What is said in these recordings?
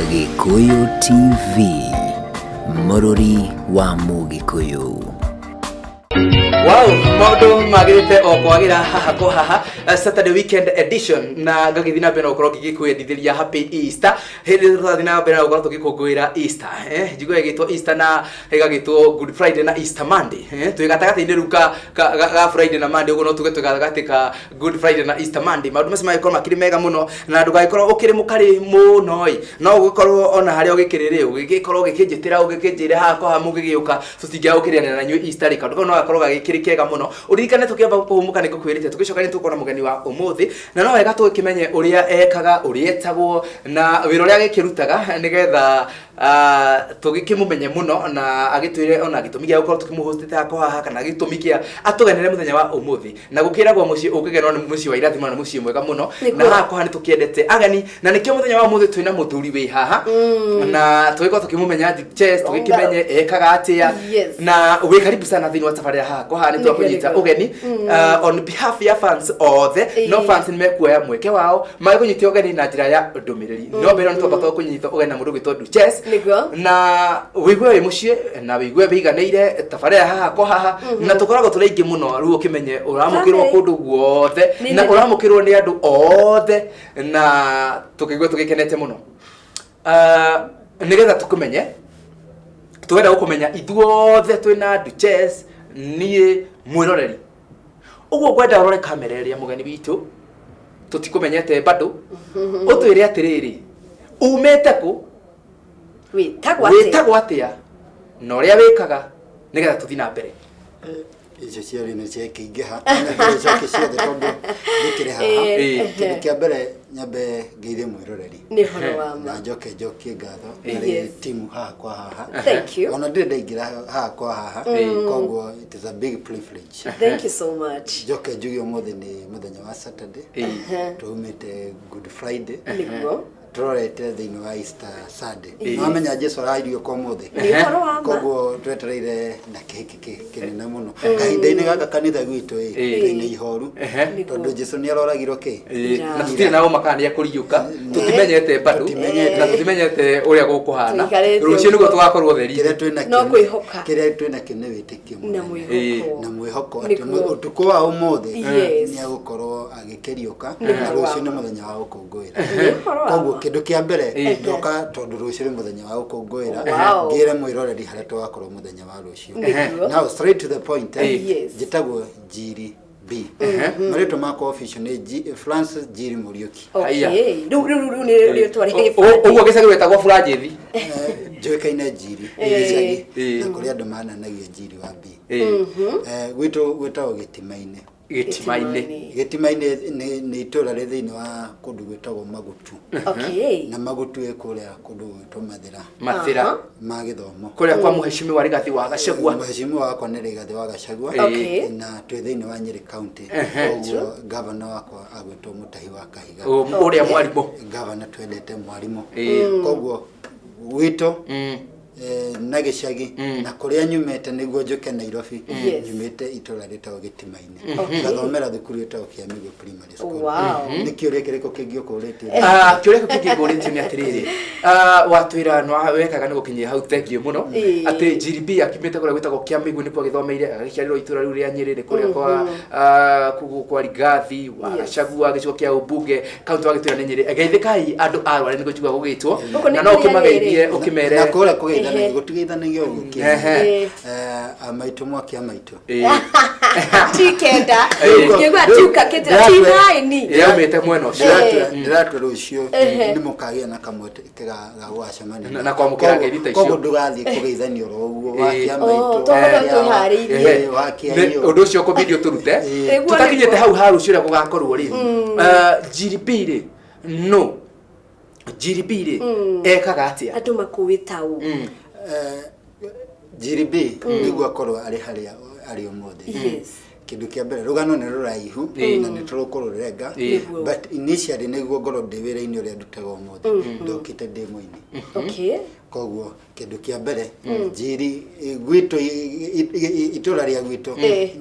Gĩkũyũ TV, mũrũri wa Mũgĩkũyũ. Wow, maũndũ magĩrĩte o kwagĩra haha kwa haha, Saturday weekend edition, na ngagĩthiĩ na mbere na gũkorwo ngĩgĩkwendithĩria happy Easter hĩndĩ ĩrĩa tũrathiĩ na mbere na gũkorwo tũgĩkũngũĩra Easter. Njiguaga ĩgĩtwo Easter na ĩgagĩtwo Good Friday na Easter Monday. Twĩ gatagatĩ-inĩ rĩu ka Friday na Monday, ũguo no tuge twĩ gatagatĩ ka Good Friday na Easter Monday. Maũndũ macio magĩkorwo makĩrĩ mega mũno, na ndũgagĩkorwo ũkĩrĩ mũkarĩ mũno ĩ, no ũgĩkorwo ona harĩa ũgĩkĩrĩ rĩ, ũgĩgĩkorwo ũgĩkĩnjĩtĩra, ũgĩkĩnjĩra haha kwa haha mũgĩgĩũka, tũtingĩaga gũkĩrĩanĩra na inyuĩ Easter rĩ, kaũndũ kau no gakorwo gagĩkĩrĩ kega mũno. Ũririkane tũkĩamba kũhũmũka nĩ ngũkwĩrĩte tũgĩcoka nĩ tũkona mũgeni wa ũmũthĩ, na no wega tũgĩkĩmenye ũrĩa ekaga, ũrĩa etagwo, na wĩra ũrĩa agĩkĩrutaga, nĩgetha tũgĩkĩmũmenye mũno na agĩtwĩre ona gĩtũmi gĩa gũkorwo tũkĩmũhostĩte haha kwa haha, kana gĩtũmi kĩa atũgenere mũthenya wa ũmũthĩ. Na gũkĩragwo mũciĩ ũkĩgenwo nĩ mũciĩ wa irathimo na mũciĩ mwega mũno. Na haha kwa haha nĩ tũkĩendete ageni, na nĩkĩo mũthenya wa ũmũthĩ twĩna mũthuri wĩ haha, na tũgĩkorwo tũkĩmũmenya Chess, tũgĩkĩmenye ekaga atĩa. Na wĩ karibu sana thĩinĩ wa tabarĩra haha kwa haha, nĩ twakũnyita ũgeni on behalf ya fans othe. No fans nĩ mekuoya mweke wao magĩkũnyita ũgeni na njĩra ya ndũmĩrĩri, no mbere nĩ twamba kũnyita ũgeni na mũndũ ũgwĩtwo Duchess. Na wĩigue wĩ mũciĩ na wĩigue wĩiganĩire tabarĩra haha kwa haha, na tũkoragwo tũrĩ aingĩ mũno, rĩu ũkĩmenye ũramũkĩrwo Family. Kũndũ guothe na ũramũkĩrwo nĩ andũ othe, na tũkĩigua tũgĩkenete mũno. Nĩgetha tũkũmenye, twenda gũkũmenya ithuothe twĩna Duchess, niĩ mwĩroreri ũguo ngwenda ũrore kamera ĩrĩa mũgeni witũ tũtikũmenyete bado, ũtwĩre atĩrĩrĩ, umĩte kũ? Wĩtagwo atĩa? Wĩtagwo atĩa na ũrĩa wĩkaga, nĩgetha tũthiĩ na mbere. Icio ciarĩ nĩ ciakĩingĩha, nĩcoke ciothe tondũ ndĩkĩrĩ haha. Kĩndũ kĩa mbere, nyambe ngeithie mwĩroreri Nĩ ũhoro wa na ma. njoke njokie ngatho harĩ timu haha kwa haha. Thank you. Ona ndirĩ ndaingĩra haha kwa haha, koguo it is a big privilege. Thank you so much. Njoke njuge ũmũthĩ nĩ mũthenya wa Saturday, twaumĩte Good Friday, tũrorete thĩinĩ wa Easter Sunday. Nĩwamenya Jesu arariũka ũmũthĩ. Nĩ ũhoro wa ma. Koguo twetereire na kĩhiki kĩnene mũno kahinda-inĩ gaka kanitha gwitũ ĩ twĩna ihoru tondũ Jesu nĩ aroragirwo kĩ. Na tũtirĩ na ũma kana nĩ ekũriũka, tũtimenyete bado. Tũtimenyete. Na tũtimenyete ũrĩa gũkũhana. Tũikarĩte Rũciũ nĩguo ũguo. tũgakorwo theri. Kĩrĩa twĩna No kwĩhoka. Kĩrĩa twĩna kĩo nĩ wĩtĩkio Na mũnene. mwĩhoko. Na mwĩhoko atĩ ũtukũ wa ũmũthĩ nĩ egũkorwo agĩkĩriũka, na rũciũ nĩ mũthenya wa gũkũngũĩra. Nĩ ũhoro wa Koguo ma. kĩndũ kĩa mbere ndoka tondũ rũciũ nĩ mũthenya wa gũkũngũĩra, ngĩre mwĩroreri harĩa tũgakorwo mũthenya wa rũciũ. Now straight to the point, njĩtagwo Njiri B. Marĩtwa makwa official nĩ Francis Njiri Mũriũki. Okay. Haiya. Rĩu nĩ rĩtwa rĩa gĩbandĩ. Ũguo gĩcagi wetagwo Buranjĩthi? Njũĩkaine Njiri gĩcagi, na kũrĩ andũ mananagia Njiri wa B. Gwitũ gwĩtagwo Gĩtima-inĩ. Gĩtima-inĩ. Gĩtima-inĩ nĩ itũũra rĩ thĩinĩ wa kũndũ gwĩtagwo Magutu. Na Magutu ĩ kũrĩa kũndũ gwĩtwo Mathĩra. Mathĩra. Ma Gĩthomo. Kũrĩa kwa mũhecimiwa Rigathi wa Gachagua. Mũhecimiwa wakwa nĩ Rigathi wa Gachagua. Na twĩ thĩinĩ wa Nyĩrĩ County. Koguo gavana wakwa agwĩtwo Mũtahi wa Kahiga. Ũrĩa mwarimũ. Gavana twendete mwarimũ. Koguo gwitũ na gĩcagi na kũrĩa nyumĩte nĩguo njũke Nairobi, nyumĩte itũra rĩtagwo Gĩtima-inĩ, ngathomera thukuru ĩtagwo Kĩamigwe Primary School. Nĩ kĩũria kĩrĩkũ kĩngĩ ũkũrĩtie? Kĩũria kĩu kĩngĩ ngũrĩtio nĩ atĩrĩrĩ, watwĩra no wekaga nĩ gũkinyia hau, thank you mũno, atĩ GDP akiumĩte kũrĩa gwĩtagwo Kĩamigwe nĩkuo agĩthomeire, agĩciarĩrwo itũra rĩu rĩa Nyĩrĩ, nĩ kũrĩa kwa kwa Rigathi wa Gachagua, gĩcigo kĩa ũmbunge kaunti wa gĩtwĩra nĩ Nyĩrĩ. Geithĩkai andũ a Rware nĩguo njigua gũgĩtwo. Gũkũ nĩ Na no kũrĩa ũkĩmageithie rĩrĩ. ũkĩmere. Na kũrĩa kũgeithanagia gũtigeithanagio ũguo kĩene. Amaitũ mwaki amaitũ. Ti kenda. Ngĩigua tiuka kĩnjĩra ti naini. Yaumĩte mwena ũcio. Ndĩratua rũciũ nĩ mũkagĩa na kamweke ga gũgacemania Na kwamũkĩra ngeithi ta icio. Koguo ndũgathiĩ kũgeithanio oro ũguo, wakia Oh, maitũ. tũkorwo twĩharĩirie. Wakia Nĩ- iyo. Ũndũ ũcio ũkũbidi ũtũrute tũtakinyĩte hau ha rũciũ ũrĩa gũgakorwo rĩ. GDP rĩ, no GDP rĩ, ekaga atĩa? Andũ makũĩ tau. GDP nĩguo akorwo arĩ harĩa arĩ ũmũthĩ, kĩndũ kĩa mbere, rũgano nĩ rũraihu na nĩ tũrũkũrũrenga, but initially nĩguo ngorwo ndĩ wĩra-inĩ ũrĩa ndutaga ũmũthĩ, ndokĩte ndĩ mũini. Koguo kĩndũ kĩa mbere, njiri gwitũ, itũra rĩa gwitũ,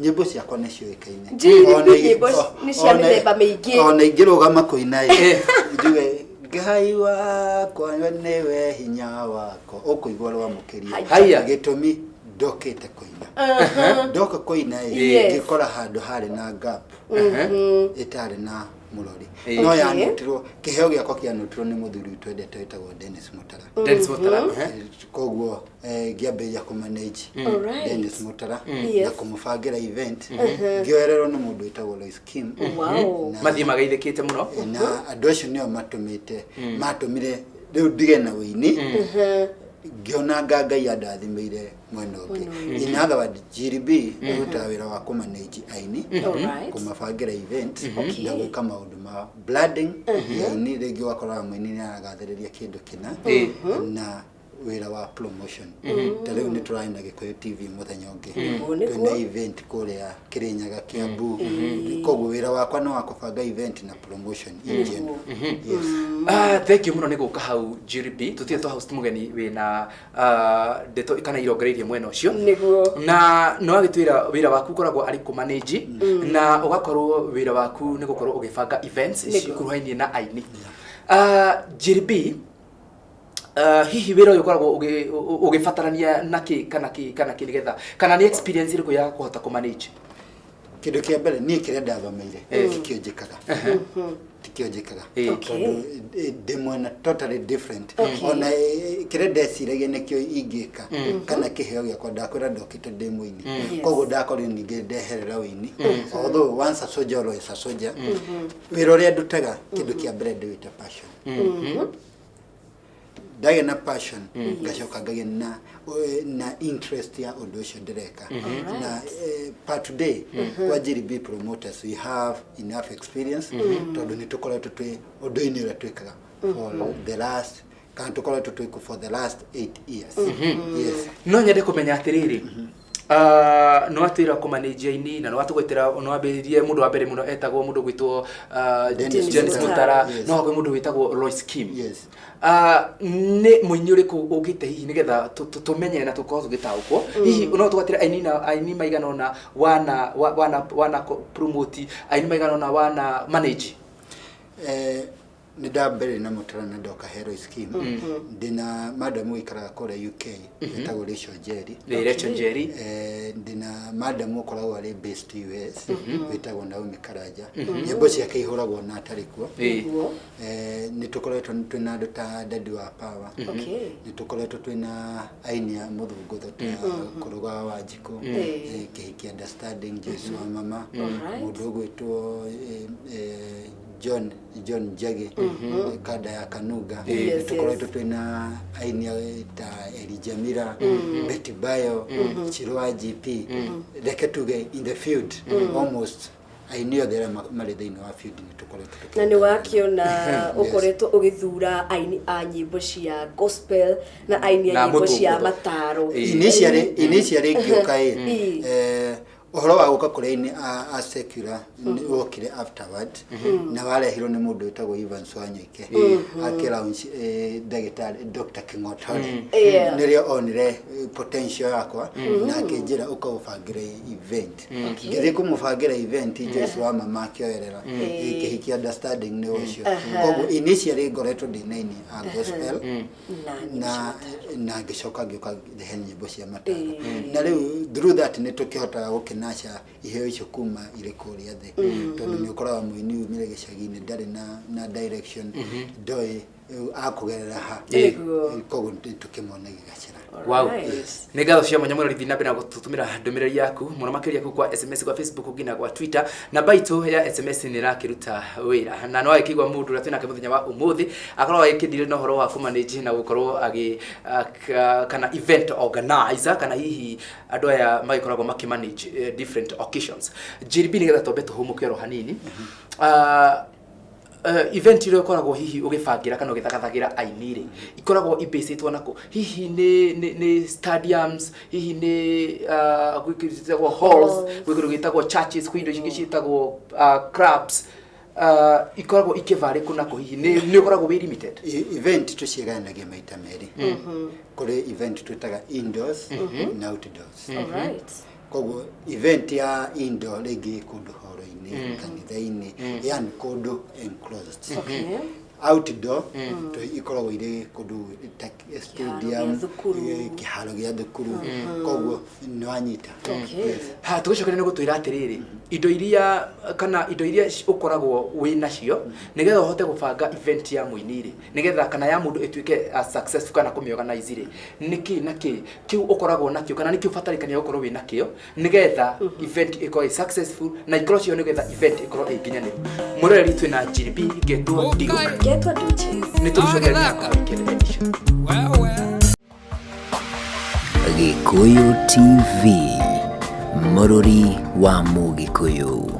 nyĩmbo ciakwa nĩ ciũĩkaine. Njiri Ona nyĩmbo nĩ cia mĩthemba mĩingĩ. Ona ingĩrũgama kũina ĩ, njuge Ngai wakwa nĩwe hinya wakwa, ũkũigua rwamũkĩria. Haiya. Gĩtũmi ndokĩte kũina, ndoka kũina ĩ, ngĩkora handũ harĩ na gap ĩtarĩ na mũrori. No yanutirwo, kĩheo gĩakwa kĩanutirwo nĩ mũthuri twendete wĩtagwo Dennis Mutara. Dennis Mutara. Koguo ngĩambĩrĩria kũmanage Dennis Mutara na kũmũbangĩra event, ngĩoererwo nĩ mũndũ wĩtagwo Lois Kim. Mathiĩ magaithĩkĩte mũno. Na andũ acio nĩo matũmĩte matũmire rĩu ndige na wĩini, ngĩona nga Ngai andathimĩire mwena ũngĩ. In other words, GRB ĩrutaga wĩra wa kũmanage aini, kũmabangĩra event na gwĩka maũndũ ma branding ya aini. Rĩngĩ ũgakoraga mũini nĩ aragathĩrĩria kĩndũ kĩna, na wĩra wa promotion. Ta rĩu nĩ tũrarĩ na Gĩkũyũ TV mũthenya ũngĩ, twĩna event kũrĩa Kĩrĩnyaga, Kiambu. Koguo wĩra wakwa nĩ wa kũbanga event na promotion in general, yes. Ah, thank you mũno nĩ gũka hau, GRB. Tũtirĩ twa host mũgeni wĩna ndeto kana irongoreirie mwena ũcio. Na nĩ wagĩtwĩra wĩra waku ũkoragwo arĩ kũmanage, na ũgakorwo wĩra waku nĩ gũkorwo ũgĩbanga events cikuruhainie na aini. GRB, hihi wĩra ũyũ ũkoragwo ũgĩbatarania na kĩ kana kĩ kana kĩ, nĩgetha kana nĩ experience ĩrĩkũ ya kũhota kũmanage? Kĩndũ kĩa mbere, niĩ kĩrĩa ndathomeire tikĩo njĩkaga, tikĩo njĩkaga, tondũ ndĩ mwena totally different. Ona kĩrĩa ndeciragia nĩkĩo ingĩka kana kĩheo gĩakwa, ndakwĩra ndokĩte ndĩ mũini, koguo ndakorire ningĩ ndeherera ũini, although once a soldier, always a soldier. Wĩra ũrĩa ndutaga, kĩndũ kĩa mbere ndĩwĩte passion. Ndagĩa na passion, ngacoka ngagĩa na interest ya ũndũ ũcio ndĩreka. Na per today kwa GRB Promoters we have enough experience, tondũ nĩ tũkoretwo twĩ ũndũ-inĩ ũrĩa twĩkaga for the last, kana tũkoretwo twĩkũ for the last 8 years, yes. No nyende kũmenya atĩrĩrĩ, nĩ watwĩra kũmanage aini, na nĩ watũgwetera nĩ wambĩrĩrie mũndũ wa mbere mũno etagwo mũndũ gwĩtwo Dennis Dennis Mutara. Mutara. No kwĩ mũndũ wĩtagwo Lois Kim. Yes. Nĩ mũini ũrĩkũ ũkĩte hihi nĩgetha tũmenye na tũkorwo tũgĩtaũkwo? Hihi no tũgatĩre aini na aini maigana ũna wana promote, aini maigana ũna wana manage? Nĩ ndambere na Mutara na ndoka he Lois Kim. Ndĩna madam ũikaraga kũrĩa UK wĩtagwo Rachel Njeri. Nĩ Rachel Njeri. Ndĩna madam ũkoragwo arĩ based US wĩtagwo Naomi Karanja, nyĩmbo ciake ihũragwo na atarĩ kuo. Nĩ tũkoretwo twĩna andũ ta Daddy wa Power. Nĩ tũkoretwo twĩna aini a mũthũngũtho ta Kũrũga wa Wanjikũ, Kĩhiki Understanding, Jesu wa Mama, mũndũ ũgwĩtwo John Njagi, kanda ya Kanunga. Nĩ tũkoretwo twĩna aini ta Eli Jamila, Betty Bayo, Chiro wa GP. Reke tuge in the field, almost aini othe arĩa marĩ thĩinĩ wa field nĩ tũkoretwo Na nĩ wakĩona ũkoretwo ũgĩthura aini a nyĩmbo cia gospel na aini a Na nyĩmbo cia mũthũngũtho. mataro. Initially ngĩũka ĩ, ũhoro wa gũka kũrĩ aini a secular nĩ wokire afterward, na warehirwo nĩ mũndũ wĩtagwo Evans Wanyoike akĩ-launch ndagĩtarĩ Dr. King'otore. Nĩrĩo onire potential yakwa na akĩnjĩra ũka ũbangĩre event. Ngĩthiĩ kũmũbangĩra event, Joyce wa Mama akĩoerera, Kĩhiki Understanding nĩ ũcio. Koguo initially ngoretwo ndĩ na aini a gospel na na ngĩcoka ngĩũka he nyĩmbo cia mataro, na rĩu through that nĩ tũkĩhotaga gũkĩnaca iheo icio kuma irĩ kũrĩa thĩ, tondũ nĩ ũkoraga mũini umire gĩcagi-inĩ, ndarĩ na direction, ndoĩ akũgerera ha. Koguo nĩ tũkĩmona igĩgacĩra. Wow. Nĩ ngatho cia mwanya mũno. Thiĩ na mbere na gũtũtũmĩra ndũmĩrĩri yaku mũno makĩria kũu kwa SMS, kwa Facebook nginya gwa Twitter. Namba itũ ya SMS nĩ ĩrakĩruta wĩra, na no agĩkĩigua mũndũ ũrĩa twĩnake mũthenya wa ũmũthĩ akorwo agĩkĩndire na ũhoro wa kũmanage na gũkorwo agĩ kana event organizer, kana hihi andũ aya magĩkoragwo makĩmanage different occasions. JB, nĩgetha twambe tũhũmũke oro hanini, event iria ũkoragwo hihi ũgĩbangĩra kana ũgĩthagathagĩra aini rĩ, ikoragwo ibĩcĩtwo nakũ? Hihi nĩ stadiums, hihi nĩ gwĩ kĩndũ gĩtagwo halls, gwĩ kĩndũ gĩtagwo churches, kwĩ indo ingĩ ciĩtagwo clubs, ikoragwo ikĩvarĩ kũ nakũ? Hihi nĩ ũkoragwo wĩ limited? Event tũciĩgayanagia maita merĩ. Kũrĩ event twĩtaga indoors na outdoors. Koguo event ya indoor rĩngĩ ĩ kũndũ horo-inĩ, kanitha-inĩ, yani kũndũ enclosed. Outdoor ikoragwo irĩ kũndũ ta stadium, gĩa thukuru. Kĩharo gĩa thukuru, koguo nĩ wanyita. Ha tũgĩcokeria nĩ gũtwĩra atĩrĩrĩ, indo iria kana indo iria ũkoragwo wĩ nacio nĩgetha ũhote gũbanga event ya mũini rĩ, nĩgetha kana ya mũndũ ĩtuĩke successful kana kũmĩorganize rĩ, nĩkĩ na kĩ kĩu ũkoragwo nakĩo kana nĩkĩ ũbatarĩkania gũkorwo wĩ nakĩo nĩgetha event ĩkorwo ĩ successful na ikorwo cio nĩgetha event ĩkorwo ĩ nginyanĩru? Mwĩroreri, twĩna Njiri B, ngetwo Duke. Ngetwo Duches. Nĩ tũgĩcokeria kwa weekend edition. Gĩkũyũ TV, mũrũri wa Mũgĩkũyũ.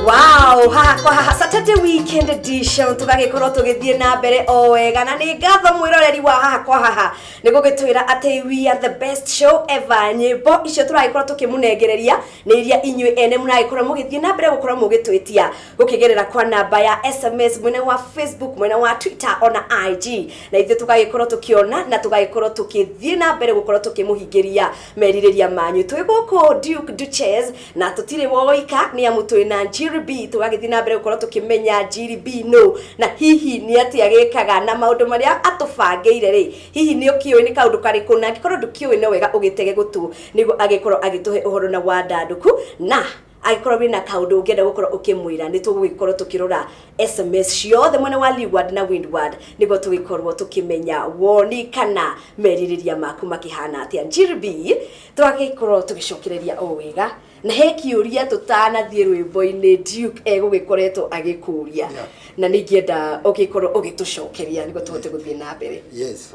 Wow, haha kwa haha Saturday Weekend Edition, tũgagĩkorwo tũgĩthiĩ na mbere o wega, na nĩ ngatho mwĩroreri wa haha kwa haha nĩ gũgĩtwĩra atĩ we are the best show ever. Nyĩmbo icio tũragĩkorwo tũkĩmũnengereria nĩ iria inyuĩ ene mũragĩkorwo mũgĩthiĩ na mbere gũkorwo mũgĩtwĩtia gũkĩgerera kwa namba ya SMS, mwena wa Facebook, mwena wa Twitter ona IG, na ithuĩ tũgagĩkorwo tũkĩona na tũgagĩkorwo tũkĩthiĩ na mbere gũkorwo tũkĩmũhingĩria merirĩria manyu. Twĩ gũkũ Duke Duches na tũtirĩ woika, nĩ amu twĩ na Njiri B. Tũgagĩthiĩ na mbere gũkorwo tũkĩmenya Njiri B no na hihi nĩ atĩa gĩkaga na maũndũ marĩa atũbangĩire rĩ, hihi nĩ ũkĩũĩ nĩ kaũndũ karĩkũ? Na angĩkorwo ndũkĩũĩ, no wega ũgĩtege gũtũ nĩguo agĩkorwo agĩtũhe ũhoro na wandandũku, na angĩkorwo wĩna kaũndũ ũngĩenda gũkorwo ũkĩmwĩra, nĩ tũgũgĩkorwo tũkĩrora SMS ciothe mwena wa Leeward na Windward nĩguo tũgĩkorwo tũkĩmenya woni kana merirĩria maku makĩhana atĩa. Njiri B, twagĩkorwo tũgĩcokereria o wega, na he kĩũria tũtanathiĩ rwĩmbo-inĩ Duke egũgĩkoretwo agĩkũria, na nĩ ingĩenda ũgĩkorwo ũgĩtũcokeria nĩguo tũhote gũthiĩ na mbere. Yes,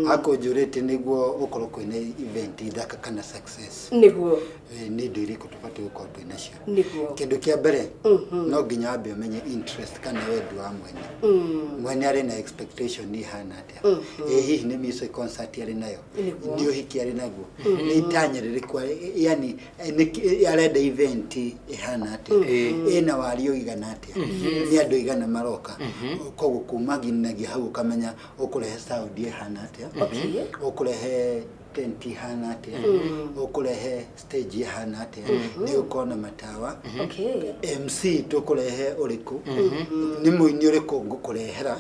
akũnjũrĩte nĩguo gũkorwo kwĩna event thaka kana success, Nĩguo. Nĩ indo irĩkũ tũbatiĩ gũkorwo twĩ nacio? Nĩguo. Kĩndũ kĩa mbere, no nginya wambe ũmenye interest kana wendi wa mwene. Mwene arĩ na expectation ihana atĩa? Ĩ hihi nĩ music concert arĩ nayo? Nĩguo. Nĩ ũhiki arĩ naguo? Nĩ itanya rĩrĩkũ yani arenda event ĩhana atĩa, ĩna wariĩ ũigana atĩa, nĩ andũ igana maroka? Koguo kuma nginyagia hau ũkamenya ũkũrehe sound ĩhana atĩa, ũkũrehe tent ihana atĩa, ũkũrehe stage ihana atĩa, nĩ ũkorwo na matawa, MC tũkũrehe ũrĩkũ, nĩ mũini ũrĩkũ ngũkũrehera.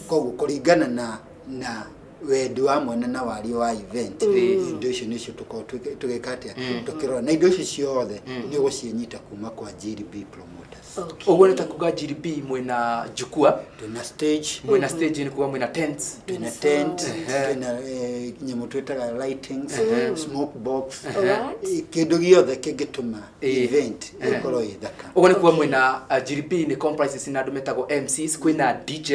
Koguo kũringana na wendi wa mwene na wariĩ wa event, indo icio nĩcio tũkorwo tũgĩka atĩa, tũkĩrora, na indo icio ciothe nĩ ũgũcinyita kuma kwa GDB Promoters. Ũguo nĩ ta kuga GDB mwĩna jukwaa? Twĩna stage. Mwĩna stage, nĩ kuga mwĩna tents? Twĩna tent, twĩna nyamũ twĩtaga lightings, smoke box, kĩndũ gĩothe kĩngĩtũma event ĩkorwo ĩ thaka. Ũguo nĩ kuga mwĩna GDB nĩ comprises na andũ metagwo MCs, kwĩna DJ,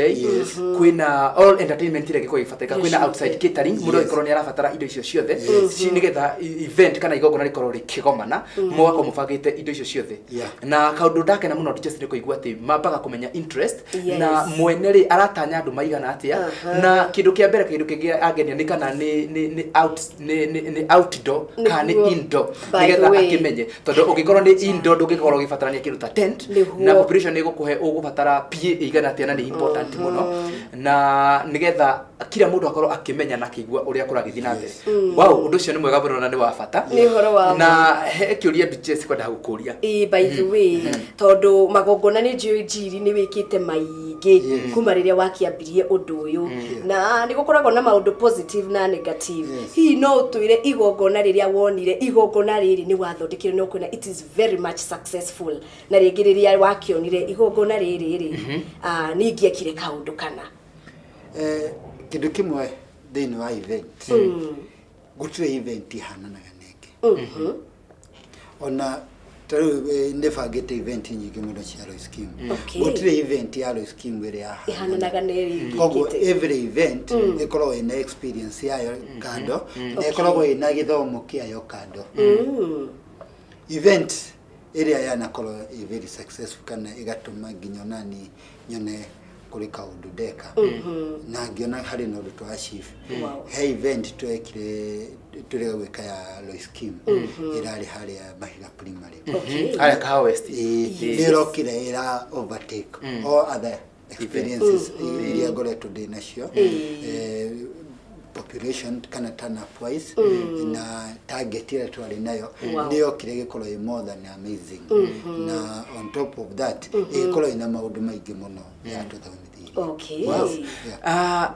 kwĩna all entertainment ĩrĩa ĩngĩkorwo ĩgĩbatarĩka, kwĩna outside catering, mũndũ angĩkorwo nĩ arabatara indo icio ciothe nĩgetha event kana igongona rĩkorwo rĩkĩgomana, mũgakorwo mũbangĩte indo icio ciothe. Na kaũndũ ndakena mũno just nĩ kũigua atĩ mambaga kũmenya interest na mwene rĩ aratanya andũ maigana atĩa. Na kĩndũ kĩa mbere, kĩndũ kĩngĩ angenia nĩ kana nĩ out nĩ outdoor kana nĩ indoor, By the nĩgetha way. akĩmenye, tondũ ũngĩkorwo nĩ indoor ndũngĩkorwo ũgĩbatarania kĩndũ ta tent, na population nĩ ĩgũkũhe ũgũbatara PA ĩigana atĩa, na nĩ important mũno na nĩgetha kila mũndũ akorwo akĩmenya na akĩigua ũrĩa kũragĩthiĩ na mbere. Wow, ũndũ ũcio nĩ mwega mũno na nĩ wa bata. Nĩ ũhoro wa Na he kĩũria Duchess kwendaga gũkũria. Ĩĩ, by the way, tondũ magongona nĩ njũĩ Njiri nĩ wĩkĩte maingĩ kuma rĩrĩa wakĩambirie ũndũ ũyũ, na nĩ gũkoragwo na maũndũ positive na negative. Hihi no ũtwĩre igongona rĩrĩa wonire, igongona rĩrĩ nĩ wathondekire no kwĩna it is very much successful, na rĩngĩ rĩrĩa wakĩonire igongona rĩrĩ rĩ, nĩ ingĩekire kaũndũ kana? Kĩndũ kĩmwe thĩinĩ wa event, gũtirĩ event ihananaga na ĩngĩ. Ona ta rĩu nĩ bangĩte event nyingĩ mũno cia Royce Scheme. Gũtirĩ event ya Royce Scheme ĩrĩa ihananaga na ĩrĩa Koguo ĩngĩ. Every event ĩkoragwo ĩna experience yayo kando na ĩkoragwo ĩna gĩthomo kĩayo kando. Event ĩrĩa yanakorwo ĩ very successful kana ĩgatũma nginya onani nyone kũrĩ kaũndũ ndeka na ngĩona harĩ na ũndũ twa achieve, he event twekire tũrĩga gwĩka ya Lois Kim, ĩrarĩ harĩa Mahiga Primary. Harĩa Kahawa West. Ĩĩ, nĩ ĩrokire ĩra overtake all other experiences iria ngoretwo ndĩ nacio, population kana turn up wise na target ĩrĩa twarĩ nayo, nĩ yokire ĩgĩkorwo ĩ more than amazing, na on top of that ĩgĩkorwo ĩna maũndũ maingĩ mũno yatũthomithirie. Tũrĩkirie. Okay. Yeah. Ah,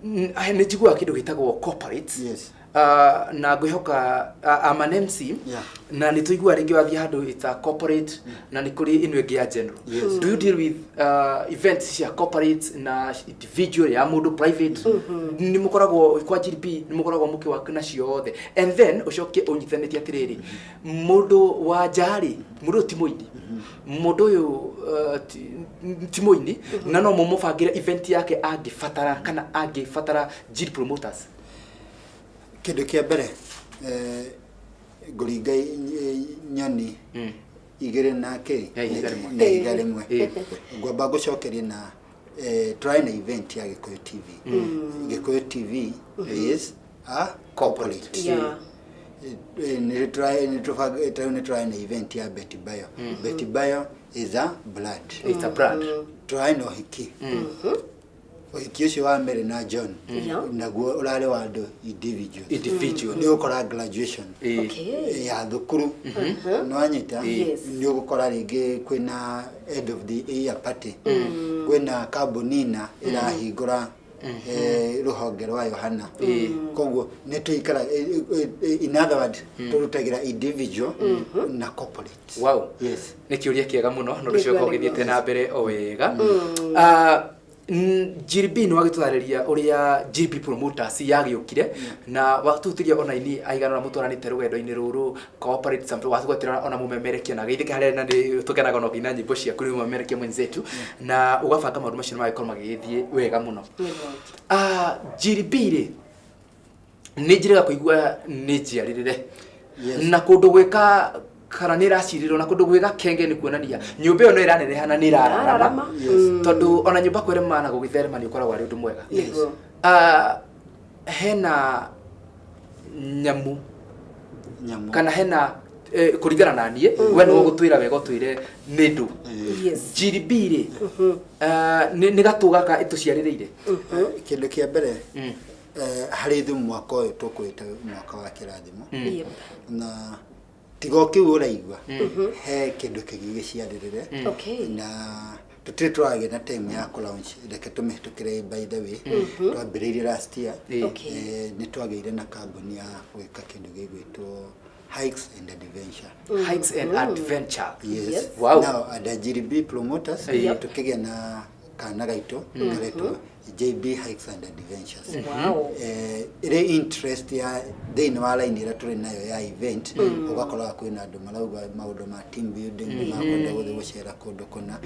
nĩ njiguaga kĩndũ gĩtagwo corporate. Ah, na ngwĩhoka, ah, I'm an MC. Na nĩ tũiguaga rĩngĩ wathiĩ handũ, it's a corporate, na nĩ kũrĩ ĩno ĩngĩ ya general. Do you deal with events cia corporate na individual, ya mũndũ private? Nĩ mũkoragwo kwa GDP, nĩ mũkoragwo mũkĩwork na ciothe? And then ũcoke ũnyithanĩtie atĩrĩrĩ, mũndũ wa nja rĩ, mũndũ ũyũ ti mũini, mũndũ ũyũ ti mũini, na no mũmũbangĩre event yake angĩbatara, kana angĩbatara G promoters? Kĩndũ kĩa mbere, ngũringa nyoni igĩrĩ na kĩ Na ihiga rĩmwe. Na ihiga rĩmwe. Ngwamba ngũcokerie na tũrarĩ na event ya Gĩkũyũ TV. Gĩkũyũ TV is a corporate. Nĩ tũrarĩ na event ya Betty Bayo. Betty Bayo is a brand. It's a brand. Tũrarĩ na ũhiki, ũhiki ũcio wa Mary na John, naguo ũrarĩ wa andũ individual. Individual. Nĩ ũgũkora graduation ya thukuru, nĩwanyita? Yes. Nĩ ũgũkora rĩngĩ kwĩna end of the year party, kwĩna kambuni na ĩrahingũra rũhonge rwayo hana. Koguo nĩ tũikara, in other words, tũrutagĩra individual na corporate. Yes. Nĩ kĩũria kĩega mũno na ũndũ ũcio Nĩguo, ũkorwo ũgĩthiĩte na mbere o wega. Ah, GRB nĩ wagĩtũtarĩria ũrĩa GP Promoters yagĩũkire, na watũhutirie ona ini aigana ũrĩa mũtwaranĩte rũgendo-inĩ rũrũ, corporate sample, watũgwetera ona mũmemerekia na geithĩka harĩa, na nĩ tũkenaga ona ũkĩina nyĩmbo ciaku, nĩ mũmemerekia mwenzetu, na ũgabanga maũndũ macio nĩ magĩkorwo magĩgĩthiĩ wega mũno. Ah, GRB rĩ, nĩ njĩrĩga kũigua nĩ njiarĩrĩre na kũndũ gwĩka kana nĩ ĩracirĩrwo na kũndũ gwĩka kenge, nĩ kuonania nyũmba ĩyo no ĩraneneha na nĩ ĩrararama. Ĩrararama. Tondũ ona nyũmba kwerema na gũgĩtherema nĩ ũkoragwo arĩ ũndũ mwega. Ah, hena nyamu Nyamũ. Kana hena kũringana na niĩ, we nĩwe ũgũtwĩra wega, ũtwĩre nĩ ndũ. GDB rĩ, ah, nĩ gatũ gaka ĩtũciarĩrĩire. Kĩndũ kĩa mbere, harĩ ithuĩ mwaka ũyũ tũkwĩte mwaka wa kĩrathimo, na tiga o kĩu ũraigua, he kĩndũ kĩngĩ gĩciarĩrĩre, na tũtirĩ tũragĩa na time ya kũ launch. Reke tũmĩhĩtũkĩre. By the way, twambĩrĩirie last year. Nĩ twagĩire na kambuni ya gwĩka kĩndũ gĩgwĩtwo Hikes and Adventure. Hikes and Adventure. Yes. Now under GDB Promoters, tukĩgĩa na kana gaitũ karetwo JB Hikes and Adventures. Ĩrĩ interest ya thĩinĩ wa line ĩrĩa tũrĩ nayo ya event, ũgakoraga kwĩna andũ marauga maũndũ ma team building, nĩ makwenda gũthiĩ gũcera kũndũ kũna,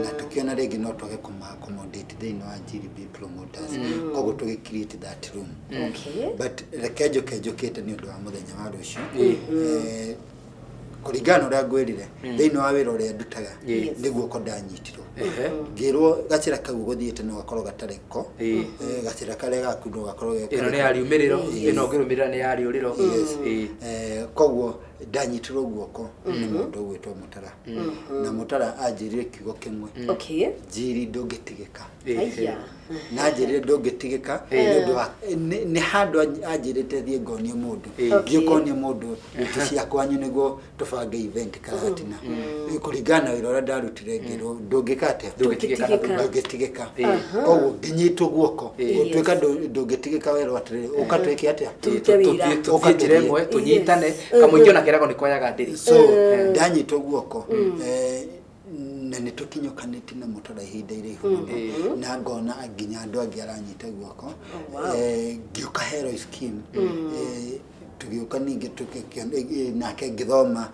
na tũkĩona rĩngĩ no twage kũma accommodate thĩinĩ wa GDB Promoters, koguo tũgĩ create that room. But reke njũke njũkĩte nĩ ũndũ wa mũthenya wa rũciũ. Kũringana na ũrĩa ngwĩrire, thĩinĩ wa wĩra ũrĩa ndutaga, nĩ guoko ndanyitirwo, ngĩrwo gacĩra kau gũthiĩte no gakorwo gatarĩ ko. Gacĩra karĩa gaku no gakorwo ge Ĩno nĩ ya riumĩrĩro, ĩno ũngĩrũmĩrĩra nĩ ya rĩũrĩro. Koguo ndanyitirwo guoko nĩ mũndũ ũgwĩtwo Mũtara, na Mũtara anjĩrire kiugo kĩmwe: "Njiri, ndũngĩtigĩka." Aya. Na anjĩrire ndũngĩtigĩka nĩ ũndũ wa nĩ handũ anjĩrĩte thiĩ ngonie mũndũ, thiĩ ũkonie mũndũ itĩ cia kwanyu nĩguo tũbange event Karatina. Kũringana na wĩra ũrĩa ndarutire, ngĩrwo ndũngĩka atĩa? Ndũngĩtigĩka na thutha. Ndũngĩtigĩka. Koguo ngĩnyitwo guoko, gũtuĩka ndũngĩtigĩka, werwo atĩrĩrĩ, ũka twĩke atĩa? Tũrute wĩra. Tũthiĩ njĩra ĩmwe, tũnyitane, kamũingĩ ona keragwo nĩ koyaga ndĩrĩ. So ndanyitwo guoko, na nĩ tũkinyũkanĩtie na Mũtara ihinda iraihu mũno, na ngona nginya andũ angĩ aranyita guoko. Ngĩũka Hero Scheme, tũgĩũka ningĩ nake ngĩthoma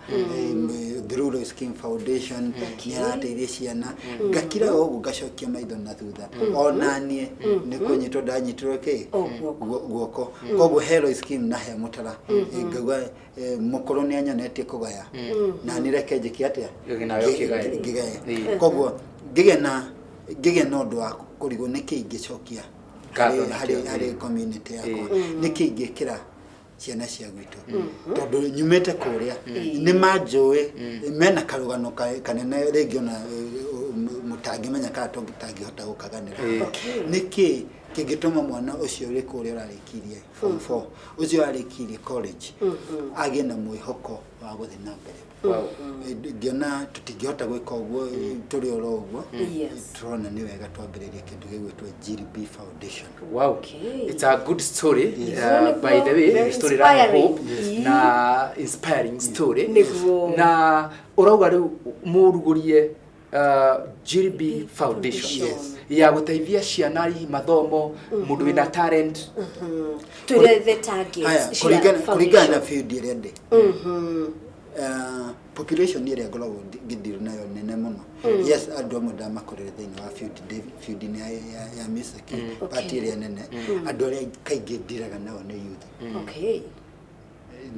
through Roy Scheme Foundation, nĩ arateithia ciana. Ngakira o ũguo, ngacokia maitho na thutha, ona niĩ nĩ kũnyitwo ndanyitirwo kĩ? O guoko. Guoko. Koguo he Roy Scheme na he Mũtara, ngauga mũkũrũ nĩ anyonetie kũgaya, na nĩ reke njĩke atĩa? Nawe ũkĩgae. Ngĩgae. Koguo ngĩgĩa na ũndũ wa kũrigwo nĩkĩ ingĩcokia Ngatho harĩ nakĩo, harĩ community yakwa, nĩkĩ ingĩkĩra ciana cia gwitũ, tondũ nyumĩte kũrĩa nĩ manjũĩ, mena karũgano kanene rĩngĩ ona mũtangĩmenya kana tũtangĩhota gũkaganĩra. Nĩkĩ Kĩngĩtũma mwana ũcio ũrĩ kũrĩa ũrarĩkirie form 4, ũcio arĩkirie college, agĩe na mwĩhoko wa gũthiĩ na mbere. Ngĩona tũtingĩhota gwĩka ũguo tũrĩ oro ũguo. Tũrona nĩ wega twambĩrĩrie kĩndũ gĩgwĩtwo GRB Foundation. Wow. It's a good story. By the way, Very story ra inspiring. hope na inspiring story. Nĩguo. Na ũrauga rĩu mũrugũrie GRB Foundation Yes. ya gũteithia ciana hihi mathomo, mũndũ wĩna talent. Twĩre the targets Haya, cia kũringana na foundation. field ĩrĩa ndĩ, population ĩrĩa ngoragwo ngĩdeal nayo nene mũno, yes, andũ amwe ndamakorire thĩinĩ wa field field-inĩ ya music part ĩrĩa nene, andũ arĩa kaingĩ ndiraga nao nĩ youth.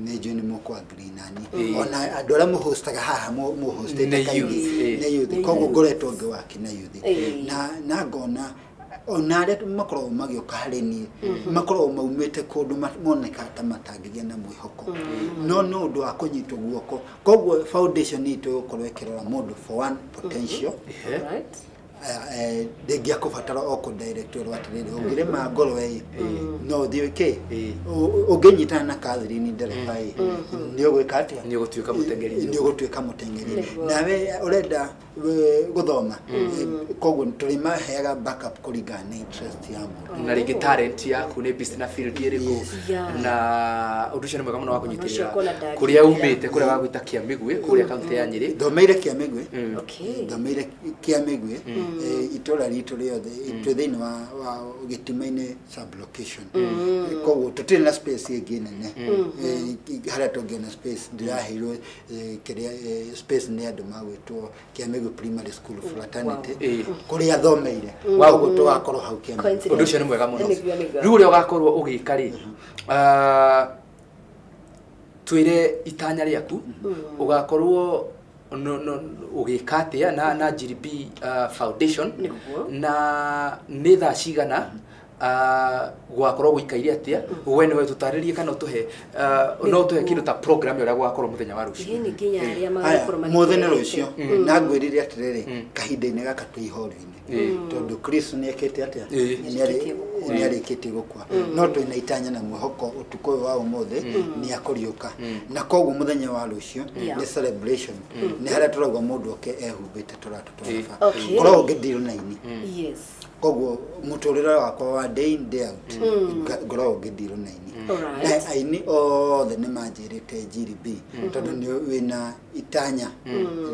Nĩ njũĩ nĩ mũkũ agree nani, ona andũ arĩa mũhostaga haha mũhostĩte Nĩ kaingĩ youth, nĩ youth. Koguo ngoretwo ngĩwaki na youth na ngona ona arĩa makoragwo magĩũka harĩ niĩ makoragwo maumĩte kũndũ moneka ta matangĩgĩa na mwĩhoko, no nĩ ũndũ wa kũnyitwo guoko. Koguo foundation itũ ĩgũkorwo ĩkĩrora mũndũ for one potential. Rĩngĩ akũbatara o kũ direct ũrwo atĩrĩrĩ, ũngĩrĩma ngoro ĩ no ũthiĩ kĩ ũngĩnyitana na Catherine ndereba ĩ nĩ ũgwĩka atĩa? Nĩ ũgũtuĩka mũteng'eri. Nĩ ũgũtuĩka mũteng'eri. Nawe ũrenda gũthoma, koguo tũrĩmaheaga backup kũringana na interest ya mũndũ. Na rĩngĩ talent yaku nĩ business na field ĩrĩkũ. Na ũndũ ũcio nĩ mwega mũno wa Ũcio kũnyitĩrĩra kuona ndangĩra. kũrĩa umĩte, kũrĩa wagwĩta Kĩamĩgwĩ, kũrĩa kaunti ya Nyĩrĩ. Thomeire Kĩamĩgwĩ. Thomeire Kĩamĩgwĩ, itũra ritũ rĩothe twĩ thĩinĩ wa Gĩtima-inĩ sub location, koguo tũtirĩ na space ĩngĩ nene. Harĩa tũngĩona space ndĩraheirwo kĩrĩa space nĩ andũ magwĩtwo Kĩamĩgwĩ Primary School Fraternity kũrĩa thomeire, koguo tũgakorwo hau Kĩamĩgwĩ. Coincidence. Ũndũ ũcio nĩ mwega mũno. Nĩguo, nĩguo. Rĩu ũrĩa ũgakorwo ũgĩka rĩ, twĩre itanya rĩaku, ũgakorwo ũgĩka atĩa na GRB Foundation? Na nĩ thaa cigana, gwakorwo gũikaire atĩa? We nĩwe tũtarĩrie kana ũtũhe, no ũtũhe kĩndũ ta program ya ũrĩa gũgakorwo mũthenya wa rũciũ. Ĩĩ, nĩ nginya arĩa Aya, magakorwo mũthĩ nĩ magĩtũrorete. rũciũ na ngwĩrire atĩrĩrĩ, kahinda-inĩ gaka twĩ ihoru-inĩ tondũ Chris nĩ ekĩte atĩa? Nĩ arĩkĩtie gũkua, no twĩna itanya na mwĩhoko ũtukũ ũyũ wa ũmũthĩ nĩ akũriũka, na koguo mũthenya wa rũciũ nĩ celebration, nĩ harĩa tũrauga mũndũ oke ehumbĩte tũratũ twa baba. Ngoragwo ngĩdeal na aini, koguo mũtũrĩre wakwa wa day in day out ngoragwo ngĩdeal na aini. Na aini othe nĩ manjĩrĩte, GRB, tondũ nĩ wĩna itanya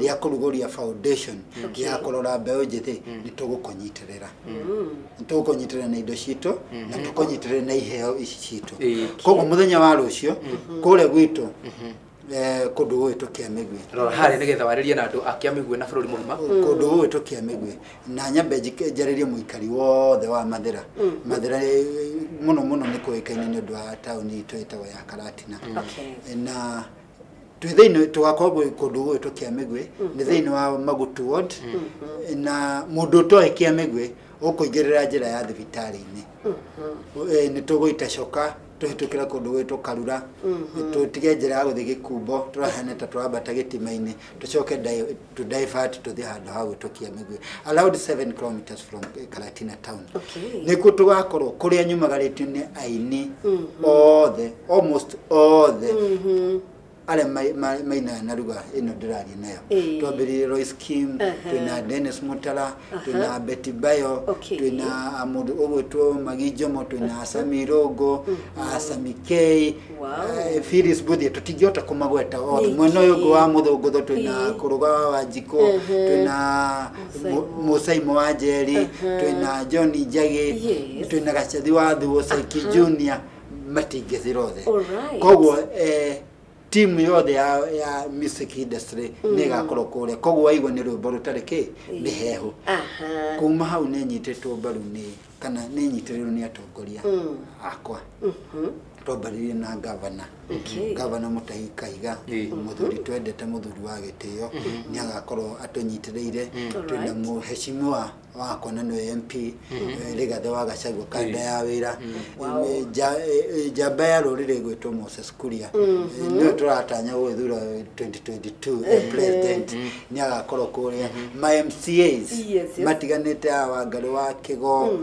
rĩa kũrugũria foundation ya kũrora mbeũ njĩthĩ, nĩ tũgũkũnyitĩrĩra, nĩ tũgũkũnyitĩrĩra na indo citũ na tũkũnyitĩrĩre na iheo ici citũ. Koguo mũthenya wa rũciũ kũrĩa gwitũ, kũndũ gũgwĩtwo Kĩamĩgwĩ. Rora harĩa nĩgetha warĩrie na andũ a Kĩamĩgwĩ na bũrũri mũgima. Kũndũ gũgwĩtwo Kĩamĩgwĩ, na nyambe njarĩrie mũikari wothe wa Mathĩra. Mathĩra mũno mũno nĩ kũĩkaine nĩ ũndũ wa taũni itũ ĩtagwo ya Karatina. Na twĩ thĩinĩ, tũgakorwo kũndũ gũgwĩtwo Kĩamĩgwĩ, nĩ thĩinĩ wa Magutu ward, na mũndũ ũtoĩ Kĩamĩgwĩ ũkũingĩrĩra njĩra ya thibitarĩ-inĩ, nĩ tũgũita coka tũhĩtũkĩre kũndũ gwĩtwo Karura, tũtige njĩra ya gũthiĩ Gĩkumbo, tũrahana ta tũrambata gĩtima-inĩ, tũcoke tũ divert tũthiĩ handũ ha gwĩtwo Kĩamĩgwĩ, around 7 kilometers from Karatina town. Nĩkuo tũgakorwo, kũrĩa nyumagarĩtio nĩ aini othe, almost othe arĩa mainaga na ruga ĩno ndĩraria nayo. Twambĩrĩrie Royce Kim, twĩna Dennis Mutara, twĩna Betty Bayo, twĩna mũndũ ũgwĩtwo Magi Njomo, twĩna Sami Rogo, Sami K, Phyllis Buthia, tũtingĩhota kũmagweta othe. Nĩkĩ? Mwena ũyũ ũngĩ wa Mũthũngũtho twĩna Kũrũga wa Wanjikũ, twĩna Mũsaimo wa Njeri, twĩna John Njagi, twĩna Gacathi wa Thuo, Saiki Junior, matingĩthira othe. Koguo timu yothe ya music industry nĩ ĩgakorwo kũrĩa, koguo waigua nĩ rwĩmbo rũtarĩ kĩ mĩhehu. Kuma hau nĩ nyitĩtwo mbaru nĩ kana nĩ nyitĩrĩirwo nĩ atongoria akwa. Twambaririe na gavana, gavana Mutahi Kahiga, mũthuri twendete, mũthuri wa gĩtĩo, nĩ agakorwo atũnyitĩrĩire. Twĩna mũheshimiwa wakwa na nĩwe MP Rigathĩ wa Gachagua, kanda ya wĩra. Njamba ya rũrĩrĩ gwĩtwo Moses Kuria, nĩwe tũratanya gwĩthura 2022 president, nĩ agakorwo kũrĩa. Ma MCAs matiganĩte a Wangarĩ wa Kĩgo,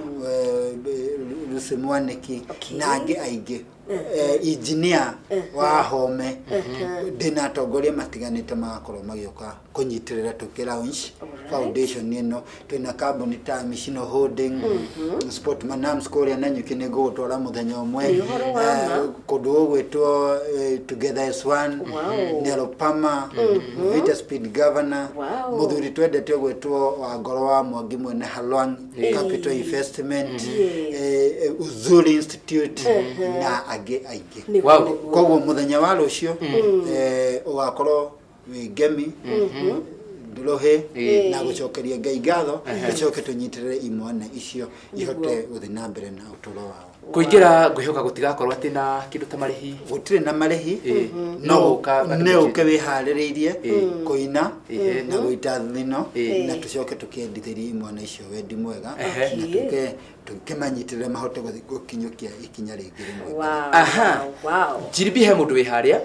MC Mwaniki Okay. na angĩ aingĩ. Engineer wa Home, ndĩna atongoria matiganĩte magakorwo magĩũka kũnyitĩrĩra tũkĩ launch foundation ĩno. Twĩna kambuni ta Mishino Holding, Sport Manams kũrĩa Nanyuki, nĩ ngũgũtwara mũthenya ũmwe. Nĩ ũhoro wa ma. Kũndũ gũgwĩtwo Together as One, Nelopama, Vita Speed Governor, mũthuri twendete ũgwĩtwo wa ngoro wa Mwangi mwene Halwang Capital Investment, Uzuri Institute na angĩ aingĩ. Nĩguo. Koguo mũthenya wa rũciũ ũgakorwo wĩ ngemi rũhĩ na gũcokeria Ngai ngatho, tũcoke tũnyitĩrĩre imwana icio ihote gũthiĩ na mbere na ũtũũro wao. Kũingĩra ngwĩhoka gũtigakorwo atĩ na kĩndũ ta marĩhi. Gũtirĩ na marĩhi. No gũka andũ No ũke wĩharĩrĩirie kũina na gũita thino na tũcoke tũkĩendithĩrie imwana icio wendi mwega na tũke tũkĩmanyitĩrĩre mahote gũthiĩ gũkinyũkia ikinya rĩngĩ rĩmwe. Jiribi, he mũndũ wĩ harĩa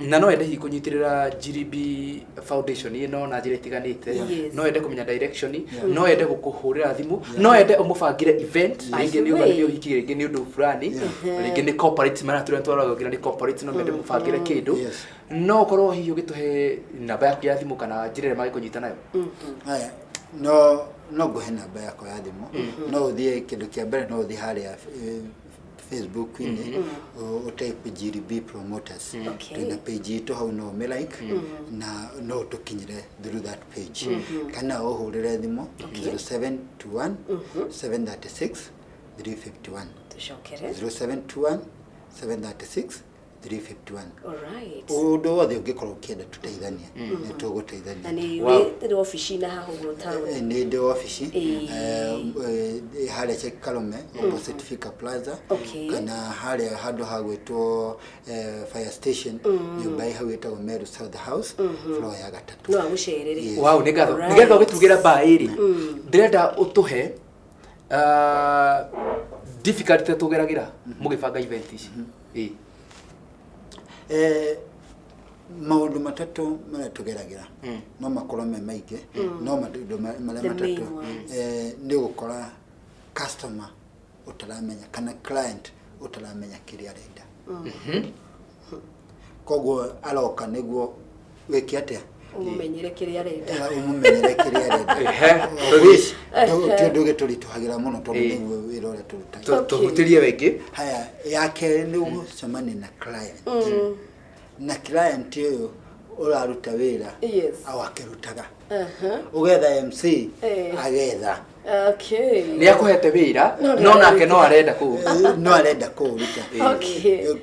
na no ende hihi kũnyitĩrĩra Jiribi Foundation ĩno na njĩra itiganĩte, no ende kũmenya direction, no ende gũkũhũrĩra thimũ, no ende ũmũbangĩre event, rĩngĩ nĩ way. nĩ ũhiki, rĩngĩ nĩ ũndũ fulani, rĩngĩ nĩ corporate maratũrĩa twaragira nĩ corporate, no mende mũbangĩre kĩndũ, no ũkorwo hihi ũgĩtũhe namba yaku ya thimũ kana njĩra ĩrĩa magĩkũnyita nayo. Haya, no ngũhe namba yakwa ya thimũ. No ũthiĩ, kĩndũ kĩa mbere, no ũthiĩ harĩa Facebook-inĩ, ũtype GRB Promoters. Twĩna page itũ hau, no ũmĩ like na no ũtũkinyĩre through that page kana ũhũrĩre thimũ 0721 736 351. Tucokere. 0721 736 351. Ũndũ wothe ũngĩkorwo ũkĩenda tũteithanie, nĩ Na tũgũteithania. nĩ wĩ obici na haha ũguo taũni? Nĩ ndĩ obici harĩa Check Karume, opposite Fika Plaza, kana harĩa handũ hagwĩtwo fire station, nyũmba ĩ hau ĩtagwo Meru South House, floor ya gatatũ. No agũcerere. Yes. Wow, nĩ ngatho. Nĩgetha ũgĩtugĩra mbaĩ rĩ, ndĩrenda ũtũhe difficulty tũgeragĩra mũgĩbanga event ici. Ĩĩ. Maũndũ matatũ marĩa tũgeragĩra, no makorwo me maingĩ, no maũndũ marĩa The main matatũ ones. nĩ gũkora customer ũtaramenya kana client ũtaramenya kĩrĩa arenda, koguo aroka nĩguo wĩke atĩa? Ũmũmenyere kĩrĩa arenda. Ũmũmenyere kĩrĩa arenda. Of which, ti ũndũ ũgĩtũritũhagĩra mũno tondũ nĩguo wĩra ũrĩa tũrutaga. Tũhutĩrie wengĩ. Haya, ya kerĩ nĩ gũcemania na client, na client ũyũ ũraruta wĩra au akĩrutaga, ũgetha MC agetha. Nĩ akũhete wĩra no nake no arenda kũu. No arenda kũũruta.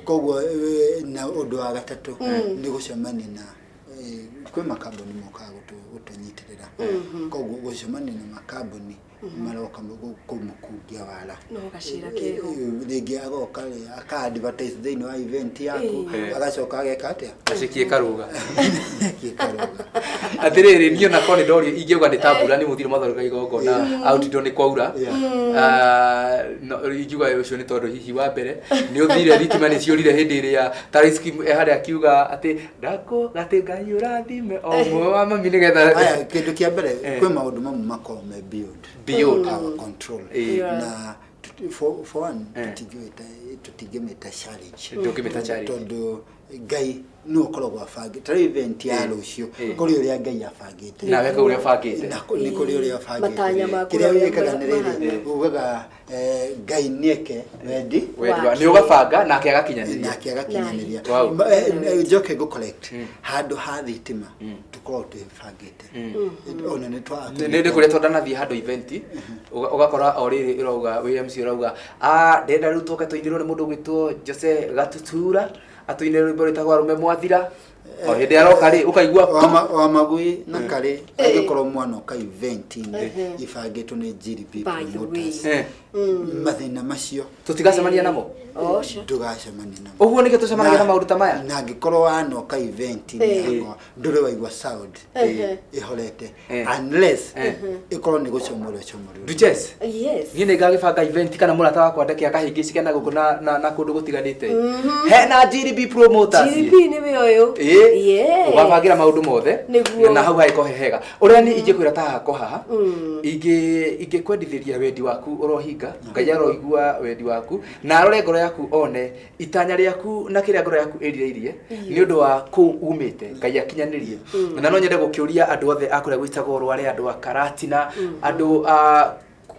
Koguo na ũndũ wa gatatũ nĩ gũcemania na kwĩ makambuni mokaga gũtũnyitĩrĩra, koguo gũcemania na makambuni maroka kũmũkungia wara. No gacĩra keho. Rĩngĩ agoka rĩ, aka advertise thĩinĩ wa event yaku, agacoka ageka atĩa? Acikie karuga. Gĩkaruga. Atĩrĩrĩ, niĩ ona korwo nĩ ndorio ingĩuga nĩ ta mbura, nĩ mũthiro mathondeka igongona outdoor nĩ kwaura. Ah, no, ingiuga ũcio nĩ tondũ hihi wa mbere nĩ ũthire thitima nĩ ciũrire hĩndĩ ĩrĩa Tariski harĩa akiuga atĩ ndakũ atĩ Ngai ũrathime o ũmwe wa mami nĩgetha Aya, kĩndũ kĩa mbere, kwĩ maũndũ mamwe makoragwo me beyond Beyond. our control na for one, tũtingĩmĩta challenge. Ndũngĩmĩta challenge. Tondũ Ngai nĩwe ũkoragwo abangĩte. Ta rĩu event ya rũciũ, kũrĩ ũrĩa Ngai abangĩte. Nawe kũrĩ ũrĩa ũbangĩte. Na nĩ kũrĩ ũrĩa abangĩte. Matanya maku Kĩrĩa ũrĩa wĩkaga nĩ rĩrĩ, mahana. ugaga Ngai nĩeke wendi Wendi nĩ ũgabanga nake agakinyanĩria. Nake agakinyanĩria. Njoke ngũ correct handũ ha thitima, tũkoragwo twĩbangĩte ona nĩ twa Nĩ kũrĩa twandanathiĩ handũ event, ũgakora o rĩrĩ ũrauga wĩ MC, ũrauga, "Ah, ndĩrenda rĩu tũke tũinĩrwo nĩ mũndũ ũgwĩtwo Jose Gatutura, atũinĩre rwĩmbo rwĩtagwo Arũme Mwathira." O hĩndĩ aroka rĩ, ũkaigua wa magui na karĩ angĩkorwo mwana ũka event-inĩ ibangĩtwo nĩ GDP By the way. promoters, mathĩna macio tũtigacemania namo. Ocio. Ndũgacemania namo. Ũguo nĩkĩo tũcemanagia na maũndũ ta maya. Na angĩkorwo wanoka event-inĩ yakwa, ndũrĩ waigua sound ĩhorete, unless ĩkorwo nĩ gũcomorwo ĩcomorwo. Duchess, Yes. Niĩ nĩ ngagĩbanga event kana mũrata wakwa ndeke akahĩngĩcike na gũkũ na kũndũ gũtiganĩte hena GDP promoters. GDP nĩ we ũyũ. Yeah. Ũgabangĩra maũndũ mothe. Nĩguo. Na hau hagĩkorwo he hega ũrĩa niĩ ingĩkwĩra ta haha kwa haha, ingĩkwendithĩria wendi waku ũrohinga. Ngai aroigua wendi waku na arore ngoro yaku, one itanya rĩaku na kĩrĩa ngoro yaku ĩrirĩirie nĩ ũndũ wa kũu umĩte. Ngai akinyanĩrie. Na no nyende gũkĩũria andũ othe a kũrĩa gwĩtagwo Rware, andũ a Karatina, andũ a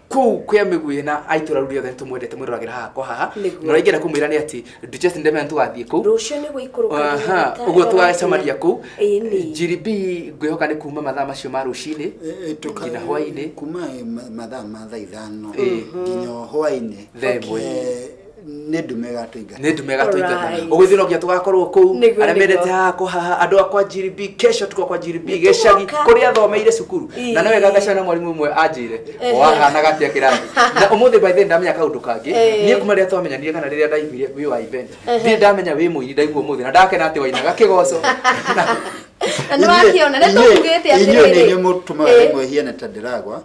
kũu kwĩa Mĩguĩ na a itũra rĩu rĩothe, nĩtũmwendete mwĩroragĩra haha kwa haha. Nĩguo. Na ũrĩa ingĩenda kũmwĩra nĩ atĩ Duchess Ndemenya tũgathiĩ kũu. Rũciũ nĩ gũikũrũka. Aha, ũguo tũgacemania kũu. Ĩni. GDB ngwĩhoka nĩ kuma mathaa macio ma rũcinĩ nginya hwaĩ-inĩ. Kuma mathaa ma thaa 5 Ĩĩ. nginya hwaĩ-inĩ. Thaa 1. Nĩ ndume ĩgatũingata. Nĩ ndume ĩgatũingata. Alright. Ũguo ithuĩ no nginya tũgakorwo kũu. Nĩguo, Arĩa mendete nĩguo. haha kwa haha, andũ akwa GDB, kesho tuko kwa GDB Nĩ gĩcagi tũgoka. kũrĩa athomeire cukuru. Ĩĩ. Na no wega ngacana na mwarimũ ũmwe anjĩre wahanaga atĩa kĩrathi. Na ũmũthĩ, by the way, ndamenya kaũndũ kangĩ. Ĩĩ. Niĩ kuma rĩrĩa twamenyanire kana rĩrĩa ndaiguire wĩ wa event, ndirĩ ndamenya wĩ mũini. Ndaigua ũmũthĩ na ndakena atĩ wainaga kĩgoco. Na nĩ wakiona nĩ tũkugĩte Inyuĩ nĩ atĩrĩrĩ. inyuĩ mũtũmaga Ĩĩ. rĩmwe hiane ta ndĩragwa.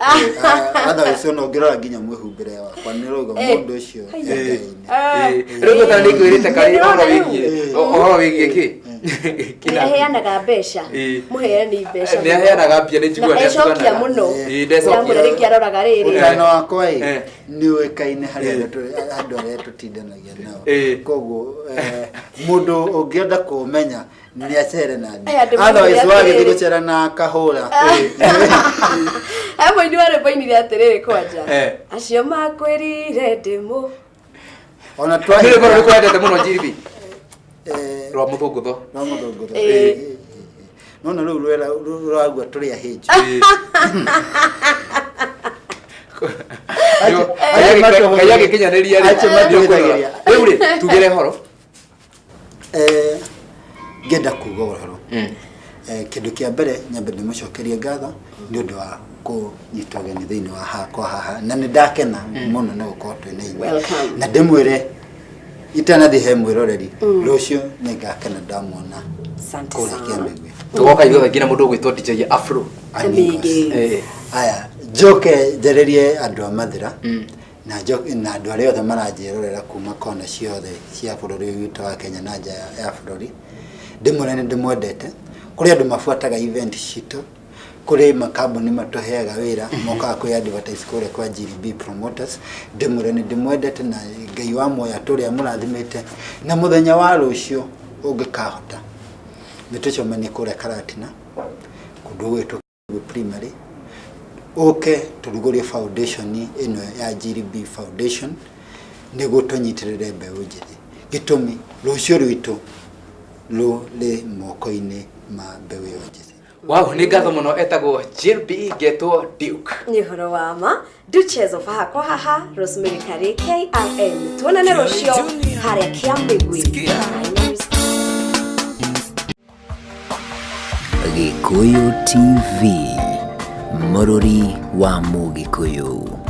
Otherwise ona ũngĩrora nginya mwĩhumbĩre wakwa nĩ ũrauga mũndũ ũcio Haiya. e Ngai-inĩ. Ah. Rĩu tũtana nĩ ngwĩrĩte karĩ Nĩ ũhoro ndĩrona rĩu. wĩgiĩ ũhoro wĩgiĩ kĩ. Nĩ aheanaga mbeca. Ĩĩ. Mũheani mbeca. Nĩ aheanaga mbia, nĩ njiguaga. Na nĩ ecokia atuganaga. mũno. Ĩĩ, ndecokia. Ndamwĩra rĩngĩ aroraga rĩrĩ. Ũtano wakwa ĩ nĩ ũĩkaine harĩ andũ arĩa tũtindanagia nao. Koguo mũndũ ũngĩenda kũmenya nĩ acere na niĩ. Aya, ndĩmwĩre Otherwise wagĩthiĩ atĩrĩrĩ. gũcera na kahũra. He mũini wa rwĩmbo ainire atĩrĩrĩ kwanja. Acio makwĩrire ndĩmũ. Ona Nĩ rwĩmbo rũrĩkũ twahika wendete mũno, GDB, rwa mũthũngũtho? Rwa mũthũngũtho. Ĩĩ. Nona rĩu rũragua tũrĩ ahĩnju. Ngai agĩkinyanĩria rĩ. Acio matuhithagĩria. Rĩu rĩ, tugĩre horo. Ngĩenda kuga ũhoro, kĩndũ kĩa mbere nyambe ndĩmũcokerie ngatho nĩ ũndũ wa kũnyita ũgeni thĩinĩ wa hakwa haha, na nĩ ndakena mũno nĩ gũkorwo twĩ na inyuĩ. Welcome. Na ndĩmwĩre itanathiĩ he mwĩroreri, rũciũ nĩ ngakena ndamwona Asante kũrĩa sana. Kĩamĩgwi. Tũgoka ithuothe nginya mũndũ ũgwĩtwo DJ Afro. Amigos. Amigos. Aya, njoke njarĩrie andũ a Mathĩra na njoke na andũ arĩa othe maranjĩrorera kuma kona ciothe cia bũrũri ũyũ witũ wa Kenya na nja ya bũrũri, ndĩmwĩre nĩ ndĩmwendete. Kũrĩ andũ mabuataga event citũ, kũrĩ makambuni matũheaga wĩra, mokaga kwĩ advertise kũrĩa kwa GDB Promoters. Ndĩmwĩre nĩ ndĩmwendete na Ngai wa muoyo atũrĩa mũrathimĩte, na mũthenya wa rũciũ ũngĩkahota nĩ tũcemanie kũrĩa Karatina, kũndũ gwĩtwo Primary, ũke tũrugũrie foundation ĩno ya GDB Foundation nĩguo tũnyitĩrĩre mbeũ njĩthĩ, gĩtũmi rũciũ rwitũ rũrĩ moko-inĩ ma mbeũ ĩyo njĩthĩ. Wow, nĩ ngatho mũno. Etagwo JB, ngetwo Duke. Nĩ ũhoro wa ma. Duchess of haha kwa haha, Rosemary Kari KRN. Tuonane rũciũ harĩa Kĩambĩgwi Primary School. Gĩkũyũ TV, mũrũri wa Mũgĩkũyũ.